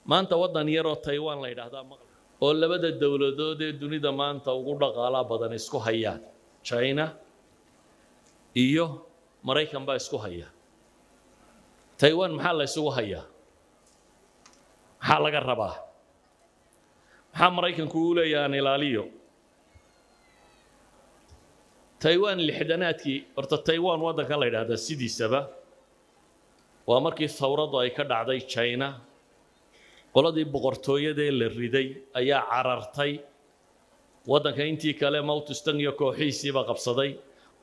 Maanta waddan yaroo Taiwan la yidhaahdaa maqla oo labada dowladood ee dunida maanta ugu dhaqaalaa badan isku hayaan, China iyo Maraykan baa isku haya. Taiwan maxaa la isugu hayaa? Maxaa laga rabaa? Maxaa Maraykanku uu leeyahay aan ilaaliyo Taiwan? 60-aadkii horta Taiwan waddankan la yidhaahdaa sidiisaba waa markii thawraddu ay ka dhacday China, qoladii boqortooyadee la riday ayaa carartay waddanka, intii kale Mao Tse-tung iyo kooxihiisiiba qabsaday,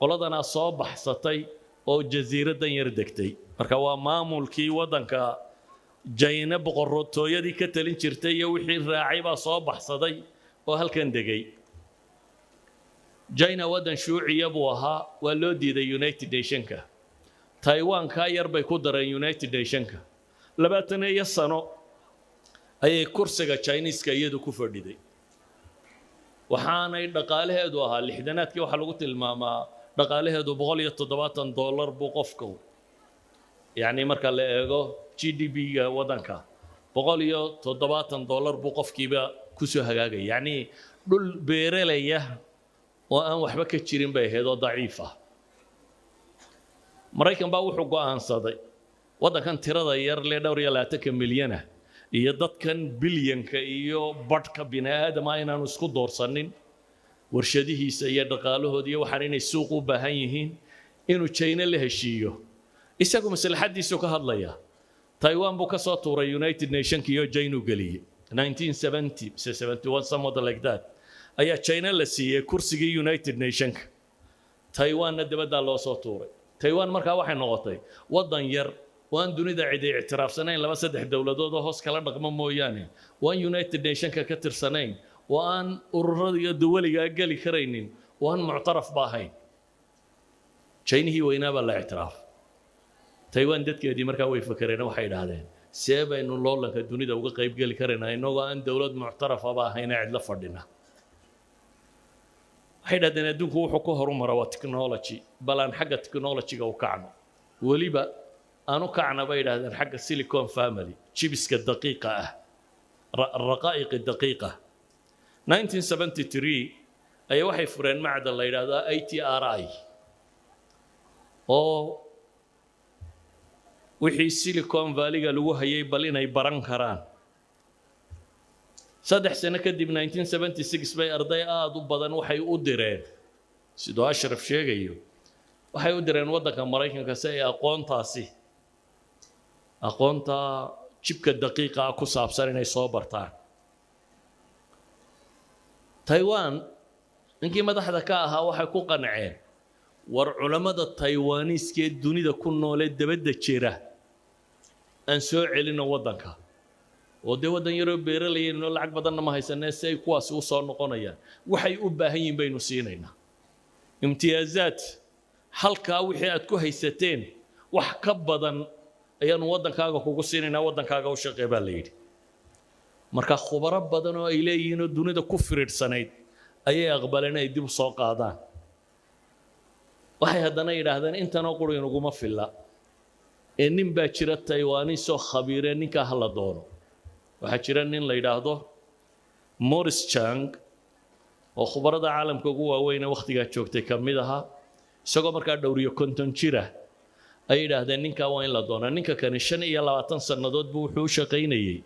qoladanaa soo baxsatay oo jasiiraddan yar degtay. Marka waa maamulkii waddanka Jayne boqortooyadii ka talin jirtay iyo wixii raacay baa soo baxsaday oo halkan degay. China waddan shuuciya buu ahaa, waa loo diiday United Nationka. Taiwan kaa yar bay ku dareen United Nationka. 20 sano ayay kursiga Chineeska iyadu ku fadhiday, waxaanay dhaqaalaheedu ahaa 60-aadkii waxaa lagu tilmaamaa dhaqaalaheedu $170 buu qofku, yacni marka la eego GDP-ga waddanka, $170 buu qofkiiba kusoo hagaagaya. Yacni dhul beeralaya oo aan waxba ka jirin bay ahayd oo daciif ah. Maraykan baa wuxuu go'aansaday waddankan tirada yar lee dhowr iyo labaatanka milyana iyo dadkan bilyanka iyo badhka bini aadama inaanu isku doorsanin warshadihiisa iyo dhaqaalahooda iyo waxaan inay suuq u baahan yihiin, inuu China la heshiiyo. Isagu maslaxaddiisu ka hadlaya. Taiwan buu ka soo tuuray United Nationka iyo China geliyey. 1970 mise 71, somewhat like that, ayaa China la siiyey kursigii United Nationka, Taiwanna dibaddaa loo soo tuuray. Taiwan markaa waxay noqotay waddan yar oo aan dunida cidi ictiraafsanayn, laba saddex dowladood oo hoos kala dhaqmo mooyaane, oo aan United Nationka ka tirsanayn, oo aan ururada iyo duwaligaa geli karaynin, oo aan muctaraf ba ahayn. Chainihii weynaa baa la ictiraaf. Taiwan dadkeedii markaa way fakereen, waxay idhaahdeen: see baynu loolanka dunida uga qayb geli karaynaa innagoo aan dowlad muctarafaba ahayna cidlo fadhina? Waxay idhahdeen: adduunku wuxuu ku horumara waa technology, bal aan xagga technology-ga u kacno. Weliba aan u kacna, bay idhahdeen, xagga Silicon Valley, chipska daqiiqa ah, raqaa'iqi daqiiqa. 1973 ayaa waxay fureen macdan la yidhaahdaa ITRI, oo wixii Silicon Valley-ga lagu hayay bal inay baran karaan. 3 sano kadib, 1976, bay arday aada u badan waxay u direen, siduu Ashraf sheegayo, waxay u direen waddanka Maraykanka si ay aqoontaasi, aqoonta chipka daqiiqa ah ku saabsan, inay soo bartaan. Taiwan ninkii madaxda ka ahaa waxay ku qanceen: war culammada Taiwaniiska ee dunida ku noolee dabadda jira aan soo celino waddanka, oo dee waddan yaroo beeralayayno, lacag badanna ma haysanee, si ay kuwaasi u soo noqonayaan waxay u baahan yihiin baynu siinaynaa imtiyaazaad. Halkaa wixii aad ku haysateen wax ka badan ayaanu waddankaaga kugu siinaynaa, waddankaaga u shaqee, baa la yidhi. Marka khubaro badan oo ay leeyihiin oo dunida ku firidhsanayd ayay aqbaleen ay dib u soo qaadaan. Waxay haddana yidhaahdeen: intanoo quri inaguma filla ee nin baa jira Taiwanisoo khabiiree, ninkaa ha la doono. Waxaa jira nin la yidhaahdo Morris Chang oo khubarada caalamka ugu waaweyne wakhtigaa joogtay ka mid ahaa. Isagoo markaa dhowriyo 50 jira ayay yidhaahdeen: ninkaa waa in la doonaa. Ninka kani 25 sannadood buu wuxuu u shaqaynayey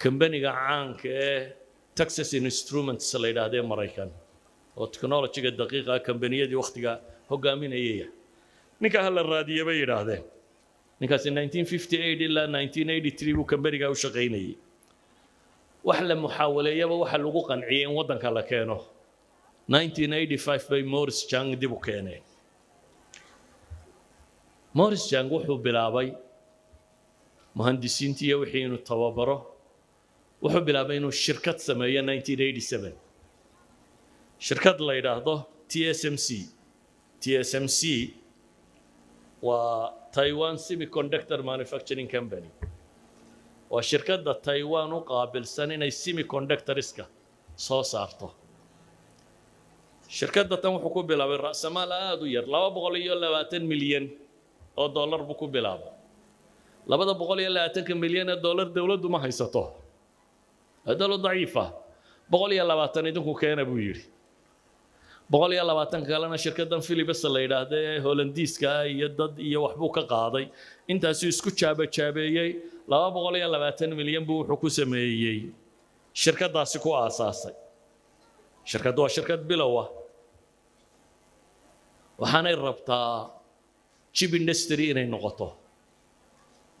kambaniga caanka ee Texas Instruments la yidhaahdee Maraykan, oo technologyga daqiiqa kambaniyadii wakhtiga hogaaminayaya. Ninkaa ha la raadiye, bay yidhaahdeen. Ninkaasi 1958 ilaa 1983 buu kambanigaa u shaqaynayey. Wax la muxaawaleeyaba waxa lagu qanciyey in waddanka la keeno. 1985 bay Morris Chang dib u keeneen. Morris Chang wuxuu bilaabay muhandisiintii iyo wixii inuu tababaro. Wuxuu bilaabay inuu shirkad sameeyo 1987, shirkad la yidhaahdo TSMC. TSMC waa Taiwan Semiconductor Manufacturing Company, waa shirkadda Taiwan u qaabilsan inay semiconductorska soo saarto. Shirkadda tan wuxuu ku bilaabay ra'samaal aada u yar, $220 milyan buu ku bilaabay. 220-ka milyan ee dollar dowladdu ma haysato, waa dowlad daciifa. 120 idinku keena, buu yidhi. 120 kalena shirkaddan Philips la yidhaahda ee Holandiiska ah iyo dad iyo waxbuu ka qaaday. Intaasuu isku jaabajaabeeyey, 220 milyan buu wuxuu ku sameeyey shirkaddaasi ku aasaasay. Shirkaddu waa shirkad bilow ah, waxaanay rabtaa chip industry inay noqoto.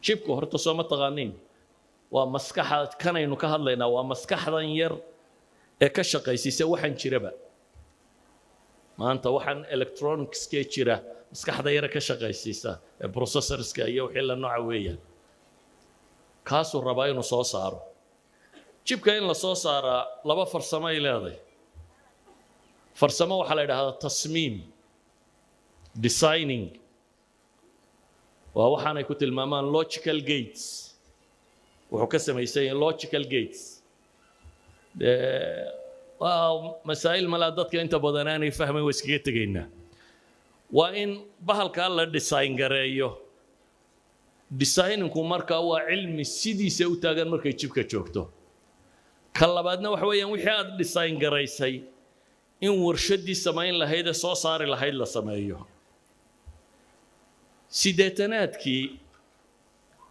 Chipku horta soo ma taqaaniin? Waa maskaxa kanaynu ka hadlaynaa, waa maskaxdan yar ee ka shaqaysiisa waxaan jiraba maanta, waxaan electronicskee jira maskaxda yare ka shaqaysiisa ee processorska iyo wixii la nooca weeyaan. Kaasuu rabaa inuu soo saaro. Chipka in la soo saaraa laba farsamo ay leedahay. Farsamo waxaa la yidhahdaa tasmiim, designing, waa waxaanay ku tilmaamaan logical gates. Wuxuu ka samaysan yahay logical gates. Waa masaa'il malaa dadka inta badan aanay fahmayn, waa iskaga tegaynaa. Waa in bahalkaa la design gareeyo. Designinku markaa waa cilmi sidiisa u taagan markay chipka joogto. Ka labaadna waxa weeyaan wixii aad design garaysay in warshaddii samayn lahayd ee soo saari lahayd la sameeyo. Siddeetanaadkii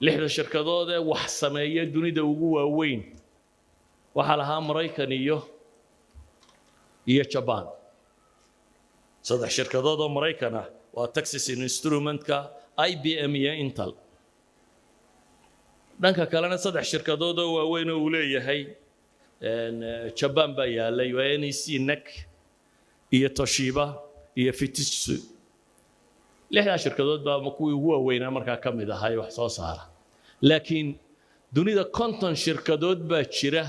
lixda shirkadood ee wax sameeya dunida ugu waaweyn waxaa lahaa Maraykan iyo Jabaan. Saddex shirkadood oo Maraykan ah waa Texas Instrumentka, IBM iyo Intel. Dhanka kalena saddex shirkadood oo waaweyn oo uu leeyahay Jabaan baa yaalay, waa NEC, NEC iyo Toshiba iyo Fujitsu. Lixdaa shirkadood baa kuwii ugu waaweynaa markaa ka mid ahaa ee wax soo saara. Laakiin dunida 50 shirkadood baa jira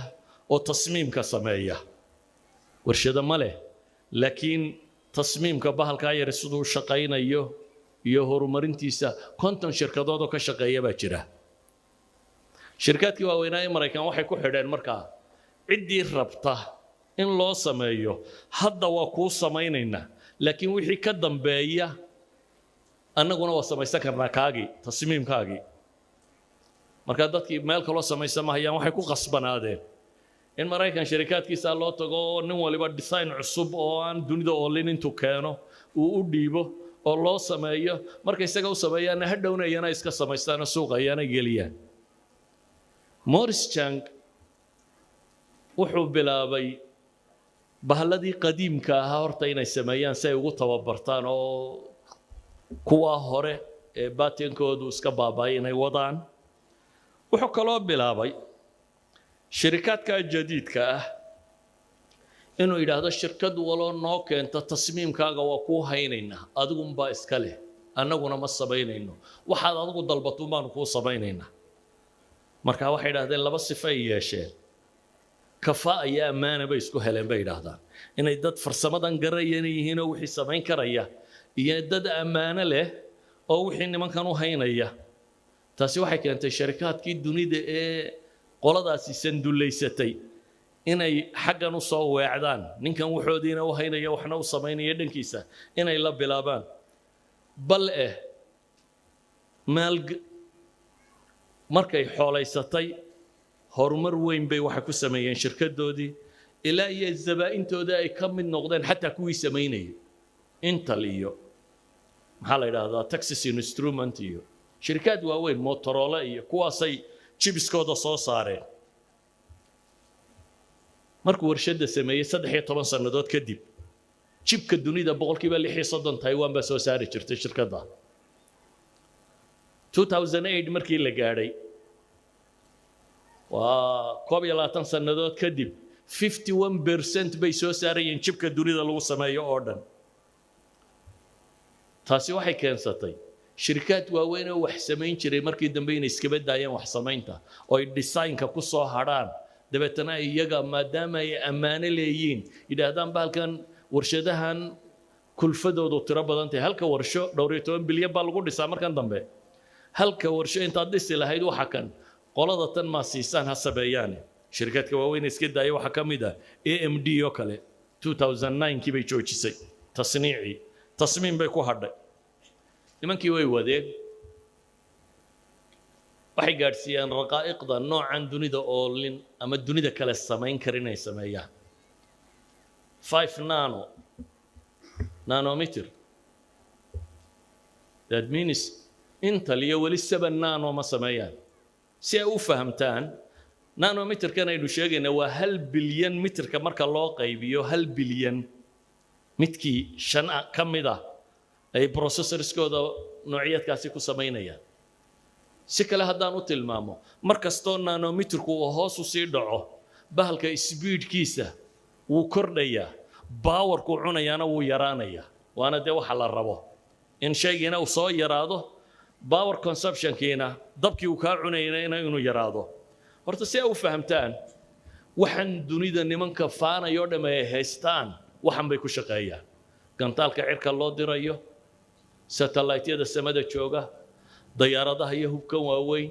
oo tasmiimka sameeya. Warshado ma leh, laakiin tasmiimka bahalkaa yar siduu u shaqaynayo iyo horumarintiisa 50 shirkadood oo ka shaqeeya baa jira. Shirkaadkii waaweynaa ee Maraykan waxay ku xidheen markaa ciddii rabta in loo sameeyo, hadda waa kuu samaynaynaa, laakiin wixii ka dambeeya annaguna waa samaysan karnaa kaagii, tasmiimkaagii. Markaa dadkii meel kaloo samaysan mahayaan, waxay ku qasbanaadeen in Maraykan sharikaadkiisa loo tago oo nin waliba design cusub oo aan dunida oolin intuu keeno uu u dhiibo oo loo sameeyo. Marka isaga u sameeyaanna, hadhowna iyana iska samaystaanoo suuqa iyana geliyaan. Morris Chang wuxuu bilaabay bahalladii qadiimka ahaa horta inay sameeyaan si ay ugu tababartaan oo kuwaa hore ee baatinkoodu iska baaba'ay inay wadaan. Wuxuu kaloo bilaabay shirikaadka jadiidka ah inuu yidhaahdo, shirkad waloo noo keenta tasmiimkaaga waa kuu haynaynaa, adigunbaa iska leh, annaguna ma samaynayno, waxaad adigu dalbatuun baanu kuu samaynaynaa. Marka waxay idhahdeen laba sifo ay yeesheen, kafaa iyo ammaana bay isku heleen, bay yidhaahdaan, inay dad farsamadan garaya inay yihiin oo wixii samayn karaya iyo dad ammaano leh oo wixii nimankan u haynaya. Taasi waxay keentay sharikaadkii dunida ee qoladaasi sandullaysatay inay xaggan u soo weecdaan, ninkan waxoodiina u haynaya, waxna u samaynaya dhankiisa inay la bilaabaan. Bal maal markay xoolaysatay, horumar weyn bay waxay ku sameeyeen shirkadoodii, ilaa iyo zabaa'intooda ay ka mid noqdeen xataa kuwii samaynayay, Intel iyo maxaa la yidhaahdaa, Texas Instrument iyo shirikaad waaweyn, Motorola iyo kuwaasay chipskooda soo saareen. Markuu warshadda sameeyey 13 sannadood kadib, chipka dunida 36% Taiwan baa soo saari jirtay shirkadda. 2008 markii la gaadhay, waa 21 sannadood kadib, 51% bay soo saarayeen chipka dunida lagu sameeyo oo dhan. Taasi waxay keensatay shirkaad waaweyn oo wax samayn jiray markii dambe inay iskaba daayeen wax samaynta oo ay designka ku soo hadhaan. Dabeetana iyaga, maadaama ay ammaano leeyihiin, yidhaahdaan bahalkan warshadahan kulfadoodu tiro badan tahay, halka warsho dhowr iyo toban bilyan baa lagu dhisaa markan dambe, halka warsho intaad dhisi lahayd waxa kan qolada tan maa siisaan ha sameeyaane. Shirkadka waaweyn iska daaya waxaa ka mid ah AMD oo kale. 2009kii bay joojisay tasniicii, tasmiim bay ku hadhay. Nimankii way wadeen. Waxay gaadhsiiyaan raqaa'iqda noocan dunida oolin ama dunida kale samayn karin inay sameeyaan. 5 nanometer, that means Intel iyo weli 7 nano ma sameeyaan. Si ay u fahamtaan, nanometerkan aynu sheegayna waa 1 bilyan mitirka marka loo qaybiyo 1 bilyan midkii shan ka mid ah ay processorskooda noocyadkaasi ku samaynayaan. Si kale haddaan u tilmaamo, mar kastoo nanometerku uu hoos u sii dhaco, bahalka speedkiisa wuu kordhayaa, powerkuu cunayaana wuu yaraanayaa. Waana dee waxa la rabo, in shaygiina uu soo yaraado, power consumptionkiina, dabkii uu kaa cunayna, inuu yaraado. Horta si ay u fahamtaan, waxaan dunida nimanka faanayoo dhamm ay haystaan, waxan bay ku shaqeeyaan: gantaalka cirka loo dirayo, satelliteyada samada jooga, dayaaradaha iyo hubkan waaweyn,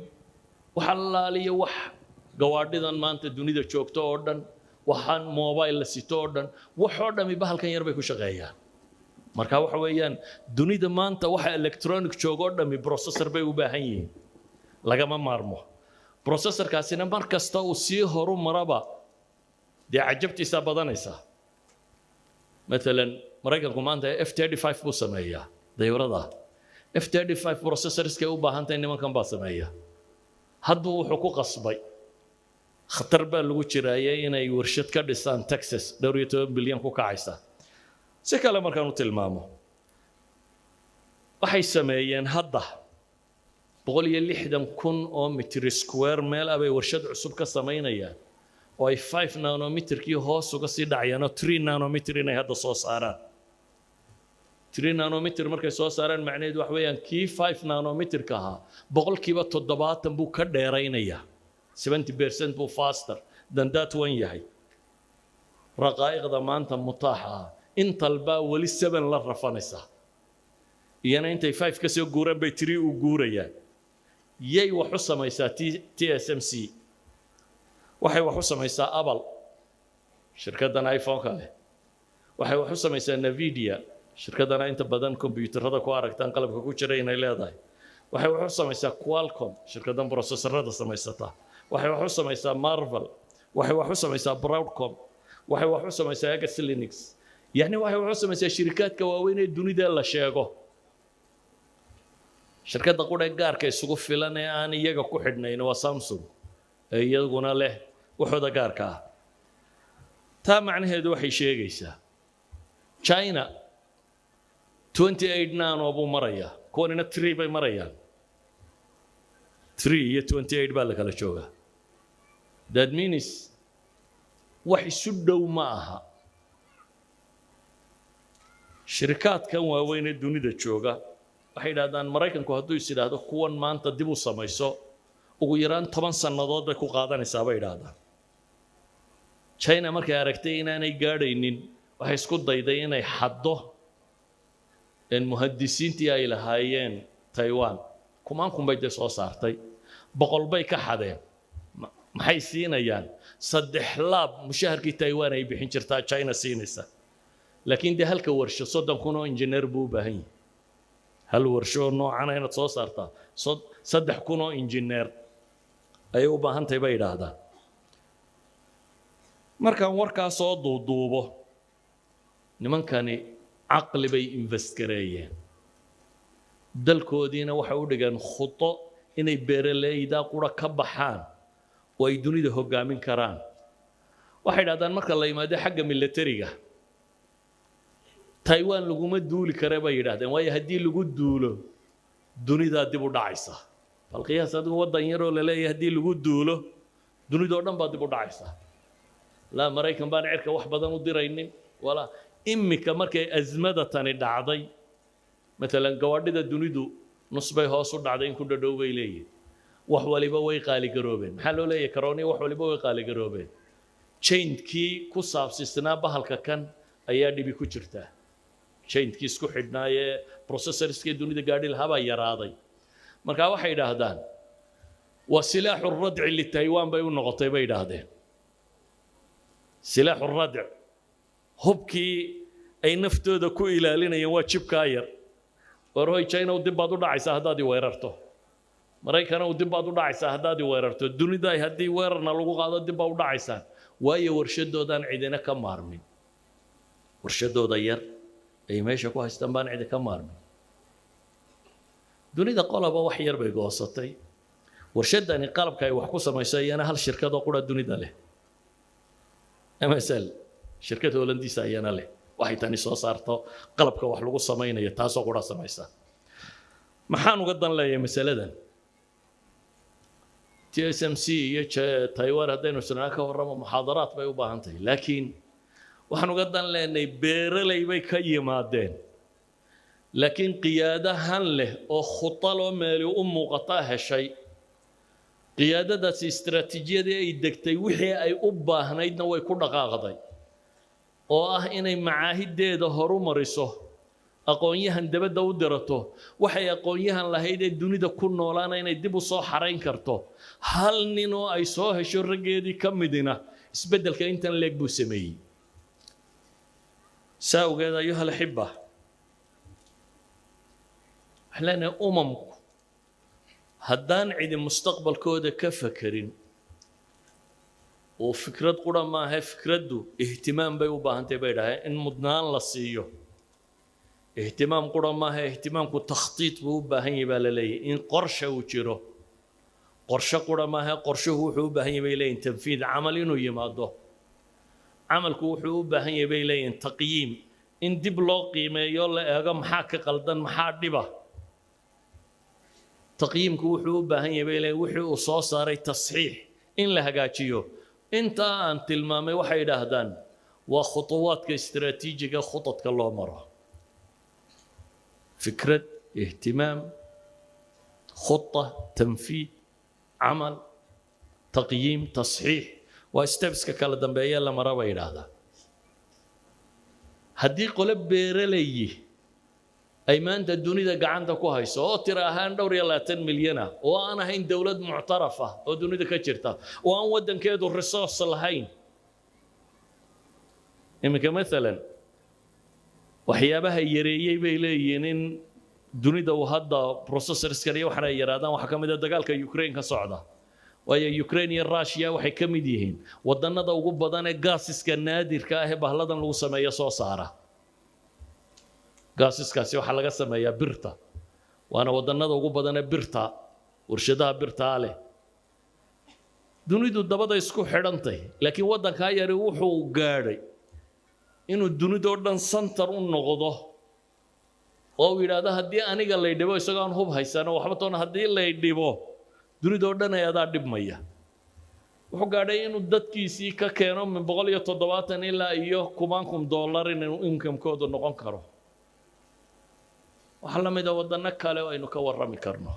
wax allaaliyo wax gawaadhidan maanta dunida joogto oo dhan, waxaan mobile la sito oo dhan, waxoo dhami bahalkan yar bay ku shaqeeyaan. Marka waxa weeyaan, dunida maanta waxa electronic joogo oo dhami processor bay u baahan yihiin, lagama maarmo. Processorkaasina mar kasta uu sii horu maraba, dee cajabtiisaa badanaysaa. Maalan Maraykanku maanta F-35 buu sameeyaa, dayurada F-35 processorskay u baahantahay nimankan baa sameeya. Hadduu wuxuu ku qasbay, khatar baa lagu jiraaye, inay warshad ka dhisaan Texas, dhowr iyo toban bilyan ku kacaysa. Si kale markaan u tilmaamo, waxay sameeyeen hadda 160,000 oo mitir square meel ah bay warshad cusub ka samaynayaan, oo ay 5 nanometerkii hoos uga sii dhacayaan oo 3 nanometer inay hadda soo saaraan. 3 nanometer markay soo saaraan, macnaheedu wax weeyaan kii 5 nanometerka ahaa 70% buu ka dheeraynayaa, 70% buu faster than that one yahay. Raqaa'iqda maanta mutaaxa ah, Intel baa weli 7 la rafanaysa, iyana intay 5 ka soo guuraan bay 3 u guurayaan. Yay wax u samaysaa TSMC? Waxay wax u samaysaa Apple, shirkaddan iPhone-ka leh. Waxay wax u samaysaa Nvidia, shirkaddana inta badan kombiyuutarada ku aragtaan qalabka ku jira inay leedahay. Waxay wax u samaysaa Qualcomm, shirkaddan processorada samaysata. Waxay wax u samaysaa Marvell. Waxay wax u samaysaa Broadcom. Waxay wax u samaysaa Xilinx. Yacni waxay wax u samaysaa shirikaadka waaweyn ee dunida la sheego. Shirkadda qudha gaarka isugu filan ee aan iyaga ku xidhnayn waa Samsung, ee iyaguna leh waxooda gaarka ah. Taa macnaheedu waxay sheegaysaa, China 28 nano buu marayaa, kuwanina 3 bay marayaan. 3 iyo 28 baa la kala joogaa. That means wax isu dhow ma aha. Shirikaadkan waaweyn ee dunida jooga waxay yidhahdaan, Maraykanku hadduu is idhaahdo kuwan maanta dib u samayso, ugu yaraan 10 sannadood bay ku qaadanaysaa, bay idhaahdaan. China markay aragtay inaanay gaadhaynin, waxay isku dayday inay xaddo muhandisiintii ay lahaayeen Taiwan. Kumaan kun bay dee soo saartay, 100 bay ka xadeen. Maxay siinayaan? Saddex laab mushaharkii Taiwan ay bixin jirtaa China siinaysa. Laakiin dee halka warsho 30,000 oo injineer buu u baahan yahay. Hal warsho oo noocana inaad soo saartaa, 3,000 oo injineer ayay u baahan tahay, bay yidhaahdaan. Markaan warkaa soo duuduubo, nimankani caqli bay invest gareeyeen, dalkoodiina waxay u dhigeen khudo inay beeraleyda qura ka baxaan oo ay dunida hoggaamin karaan. Waxay idhahdaan, marka la yimaado xagga milatariga, Taiwan laguma duuli kare, bay yidhahdeen, waayo haddii lagu duulo dunidaa dib u dhacaysa. Bal qiyaas adigu, waddan yaroo la leeyahay haddii lagu duulo dunidoo dhan baa dib u dhacaysa. Laa Maraykan baan cirka wax badan u diraynin walaa. Imika markay azmada tani dhacday, maalan gawaadhida dunidu nus bay hoos u dhacday in ku dhadhow, bay leeyihin. Wax waliba way qaaligaroobeen. Maxaa loo leeyahay karooni? Wax waliba way qaaligaroobeen. Chainkii ku saabsisnaa bahalka kan ayaa dhibi ku jirtaa. Chainkii isku xidhnaayee processorskii dunida gaadhi lahaa baa yaraaday. Marka waxay idhaahdaan waa silaaxu radci litaiwan bay u noqotay, bay idhaahdeen. Silaaxu radc, hubkii ay naftooda ku ilaalinayeen, waa chipkaa yar. War hoy China, dib baad u dhacaysaa haddaad i weerarto. Maraykana dib baad u dhacaysaa haddaad i weerarto. Dunida haddii weerarna lagu qaado dib baa u dhacaysaan, waayo warshadoodaan cidina ka maarmin. Warshadooda yar ay meesha ku haystaan baan cidi ka maarmin. Dunida qolaba wax yar bay goosatay. Warshadani qalabka ay wax ku samayso iyana hal shirkadoo qura dunida leh, MSL, shirkad Holandiisa ayana leh. Waxay tani soo saarto qalabka wax lagu samaynayo taasoo qura samaysa. Maxaan uga dan leeyahay masaladan TSMC iyo Taiwan? Haddaynu isnaa ka warramo, muxaadaraad bay u baahan tahay, laakiin waxaan uga dan leenahay beeraley bay ka yimaadeen, laakiin qiyaadahan leh oo khutaloo meeli u muuqataa heshay. Qiyaadadaasi istaraatiijiyadii ay degtay, wixii ay u baahnaydna way ku dhaqaaqday, oo ah inay macaahideeda horu mariso, aqoon-yahan dabadda u dirato, waxay aqoon-yahan lahayd ee dunida ku noolaana inay dib u soo xarayn karto. Hal nin oo ay soo hesho raggeedii ka midina isbeddelka intan leeg buu sameeyey. Saa awgeed, أيها الأحبة, waxaan leenahay umamku haddaan cidi mustaqbalkooda ka fakerin oo fikrad qura maaha, fikraddu ihtimaam bay u baahantay bay dhaheen, in mudnaan la siiyo. Ihtimaam qura maaha, ihtimaamku takhtiit buu u baahan yahay baa la leeyahy, in qorshe uu jiro. Qorshe qura maaha, qorshuhu wuxuu u baahan yahay bay leeyihin tanfiid, camal inuu yimaado. Camalku wuxuu u baahan yahay bay leeyihin taqyiim, in dib loo qiimeeyo, la eego maxaa ka qaldan, maxaa dhiba. Taqyiimku wuxuu u baahan yahay bay leeyihin wixii uu soo saaray tasxiix, in la hagaajiyo. Intaa aan tilmaamay waxay idhaahdaan waa khutuwaadka istiraatiijiga khudadka loo maro: fikrad, ihtimaam, khuta, tanfiid, camal, taqyiim, tasxiix. Waa stepska kala dambeeya la mara bay idhaahdaan. Haddii qole beeralayi ay maanta dunida gacanta ku hayso oo tira ahaan dhowr iyo labaatan milyan ah, oo aan ahayn dowlad muctaraf ah oo dunida ka jirta, oo aan waddankeedu resource lahayn iminka maalan, waxyaabaha yareeyey bay leeyihiin in dunida uu hadda processorskan iyo waxan ay yaraadaan waxaa ka mid ah dagaalka Ukraine ka socda, waayo Ukraine iyo Russia waxay ka mid yihiin wadannada ugu badan ee gaasiska naadirka ah ee bahladan lagu sameeyo soo saara. Gaasiskaasi waxaa laga sameeyaa birta, waana wadannada ugu badan ee birta, warshadaha birtaa leh. Dunidu dabada isku xidhantay, laakiin waddankaa yari wuxuu gaadhay inuu dunidoo dhan center u noqdo oo uu yidhaahdo haddii aniga lay dhibo, isagoo aan hub haysano waxba toona, haddii lay dhibo dunidoo dhan ay adaa dhibmaya. Wuxuu gaadhay inuu dadkiisii ka keeno min 170 ilaa iyo kumaankum dollar inuu incomekoodu noqon karo. Waxaa la mid a waddanno kale oo aynu ka warrami karno.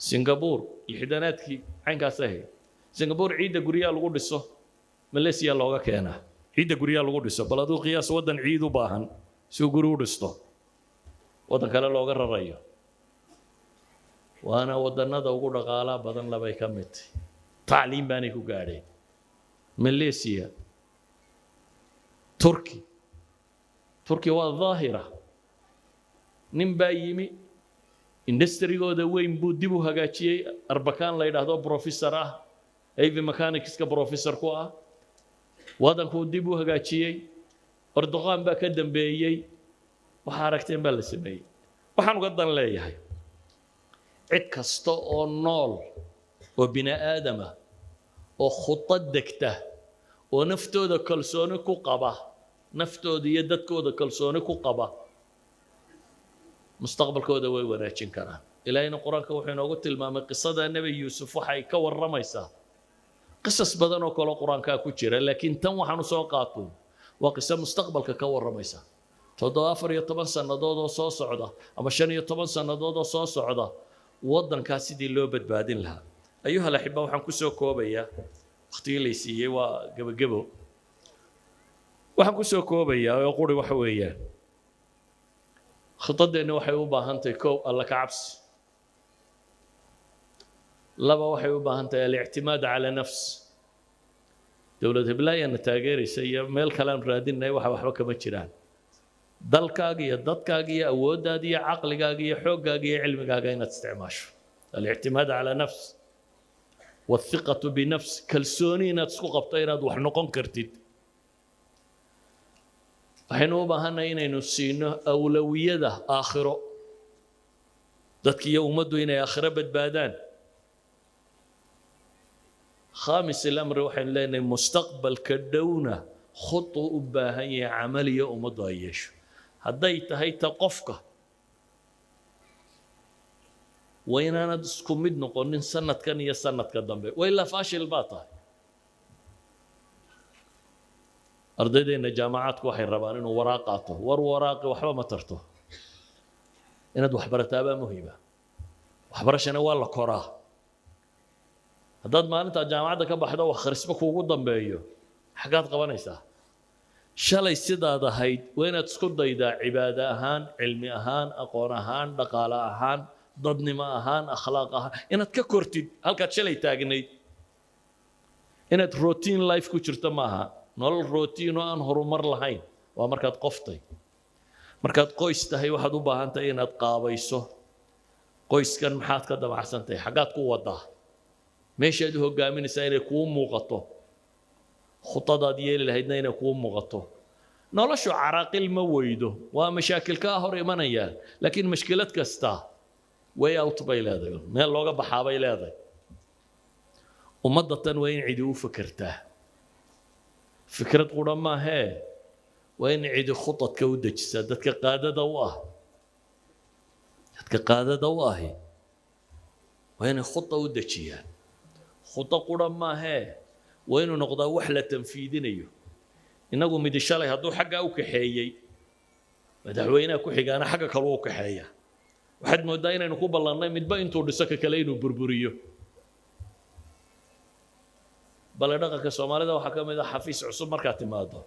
Singapore 60-aadkii caynkaas ahayd. Singapore ciidda guryaha lagu dhiso Malaysia looga keenaa, ciidda guryaha lagu dhiso. Bal aduu qiyaas waddan ciid u baahan si uu guri u dhisto waddan kale looga rarayo, waana waddannada ugu dhaqaalaha badan labay ka mid tahy. Tacliim baanay ku gaadheen Malaysia. Turki, Turki waa daahira. Nin baa yimi, industrigooda weyn buu dib u hagaajiyey. Arbakan la yidhaahdo, professor ah, heavy mechanicska professor ku ah, waddankuu dib u hagaajiyey. Erdogan baa ka dambeeyey. Waxaa aragteen baa la sameeyey. Waxaan uga dan leeyahay cid kasta oo nool oo bini aadama oo khudad degta oo naftooda kalsooni ku qaba, naftooda iyo dadkooda kalsooni ku qaba, mustaqbalkooda way wanaajin karaan. Ilaahayna Qur-aanka wuxuu inoogu tilmaamay qisada Nebi Yuusuf. Waxay ka warramaysaa qisas badan oo kaloo Qur-aankaa ku jira, laakiin tan waxaanu soo qaato waa qiso mustaqbalka ka warramaysa, 14 sannadood oo soo socda ama 15 sannadood oo soo socda, waddankaa sidii loo badbaadin lahaa. أيها الأحبة, waxaan ku soo koobayaa, wakhtigii lay siiyey waa gebagebo, waxaan ku soo koobayaa oo quri waxa weeyaan khidadeenni waxay u baahan tahay: kow, Alla ka cabsi; laba, waxay u baahan tahay الاعتماد على النفس. Dowlad heblaayana taageeraysa iyo meel kale aan raadinay waxa waxba kama jiraan. Dalkaaga iyo dadkaaga iyo awooddaada iyo caqligaaga iyo xooggaaga iyo cilmigaaga inaad isticmaasho. Alictimaad calaa nafs wathiqatu binafs, kalsooni inaad isku qabto inaad wax noqon kartid. Waxaynu u baahannahay inaynu siino awlawiyada aakhiro, dadki iyo ummaddu inay aakhiro badbaadaan. Khaamis ilamri, waxaynu leenahay mustaqbalka dhowna khutu u baahan yahay camaliya ummaddu ay yeesho. Hadday tahay ta qofka, waa inaanad isku mid noqonin sanadkan iyo sanadka dambe, wa ilaa faashil baa tahay. Ardaydeenna jaamacaadku waxay rabaan inuu waraaq qaato. War waraaqi waxba ma tarto, inaad waxbarataabaa muhiima. Waxbarashana waa la koraa. Haddaad maalintaa jaamacadda ka baxdo wax kharisba kuugu dambeeyo, xaggaad qabanaysaa? Shalay sidaad ahayd waa inaad isku daydaa cibaado ahaan, cilmi ahaan, aqoon ahaan, dhaqaale ahaan, dadnimo ahaan, akhlaaq ahaan, inaad ka kortid halkaad shalay taagnayd. Inaad routine life ku jirto maaha, nolol routine oo aan horumar lahayn. Waa markaad qoftay. Markaad qoys tahay, waxaad u baahan tahay inaad qaabayso qoyskan. Maxaad ka damacsan tahay? Xaggaad ku wadaa? Meeshaad u hogaaminaysaa inay kuu muuqato, khudadaad yeeli lahaydna inay kuu muuqato. Noloshu caraaqil ma weydo, waa mashaakil kaa hor imanayaan, laakiin mashkilad kasta way out bay leedahay, meel looga baxaa bay leedahay. Ummadda tan waa in cidi u fekertaa. Fikrad qura maahee, waa in cidi khudadka u dejisaa. Dadka qaadada u ahi waa inay khuda u dejiyaan. Khudo qura maahee, waa inuu noqdaa wax la tanfiidinayo. Innagu midi shalay hadduu xaggaa u kaxeeyey, madaxweynaha ku xigaana xagga kaluu u kaxeeya. Waxaad mooddaa inaynu ku ballannay midba intuu dhiso ka kale inuu burburiyo. Bale dhaqanka Soomaalida waxaa ka mid ah, xafiis cusub markaad timaado,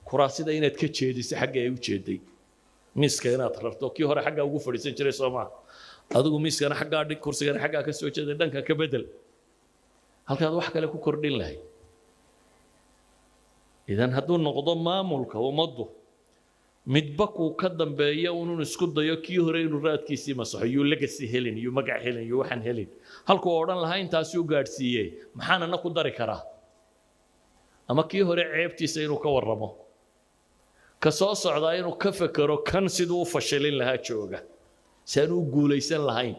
kuraasida inaad ka jeediso xagga ay u jeeday, miiska inaad rarto. Kii hore xaggaa ugu fadhiisan jiray, soo maa? Adigu miiskana xaggaa dhig, kursigana xaggaa ka soo jeeday, dhanka ka bedel halkaad wax kale ku kordhin lahayd. Idan hadduu noqdo maamulka ummaddu midba kuu ka dambeeya unun isku dayo kii hore inuu raadkiisii masaxo, yuu legacy helin, yuu magac helin, yuu waxaan helin, halkuu odhan lahaa intaasuu gaadhsiiyey, maxaan ana ku dari karaa? Ama kii hore ceebtiisa inuu ka warramo, ka soo socdaa inuu ka fekero kan siduu u fashilin lahaa jooga, si aan u guulaysan lahayn,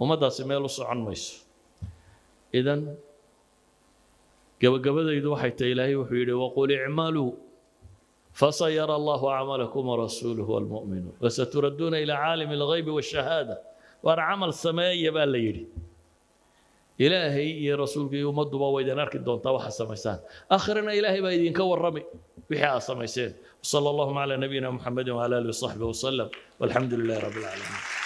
ummaddaasi meel u socon mayso. Idan gabagabadaydu waxay tahay, Ilaahay wuxuu yidhi: "Waqul icmaluu fasayara Allahu acmalakum warasuuluhu walmu'minuun wasaturadduuna ilaa caalimi alghaybi waashahaada." Waar camal sameeya baa la yidhi. Ilaahay iyo rasuulka iyo ummadduba waa idin arki doontaa waxaad samaysaan. Aakhirana Ilaahay baa idinka warrami wixii aad samayseen. Sala allahuma calaa nabiyina Muxamedin wacala aalihi wasaxbihi wasalam, walxamdu lilahi rabbi alcaalamiin.